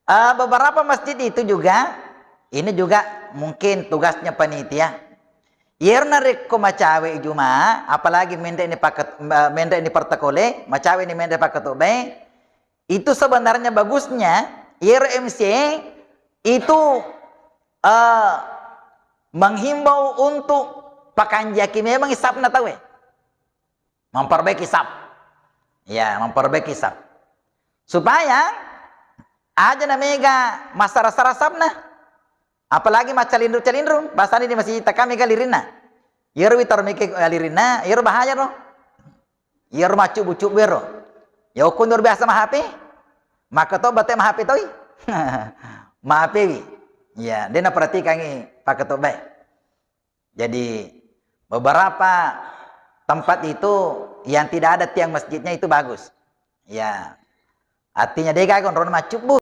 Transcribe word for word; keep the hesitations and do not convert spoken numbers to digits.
Eh, beberapa masjid itu juga, ini juga mungkin tugasnya panitia. Iyaro narekko macawe Juma, apalagi menre ni paket-, eh, menre ni pertekole, macawe ni menre pakketobbae, itu sebenarnya bagusnya iyaro M C itu, eh, menghimbau untuk pakanjaki memang safna tauwe. Memperbaiki saf. Ya, memperbaiki saf. Supaya aja na mega massara-sara safna. Apalagi maccalindru-calindru, bahasani di masjid takami ga lirinna. Iyaro witaro mike, eh, lirinna, iyaro bahaya ro. Iyaro maccubu-cubu ero. Ya, okko luar biasa ma-H P. Maka to bate ma-H P toi. Ma-H P wi. Ya, de' naperhatikangi pakketobbae. Jadi, beberapa tempat itu yang tidak ada tiang masjidnya itu bagus. Ya. Artinya, de' gaga onrona maccubbu.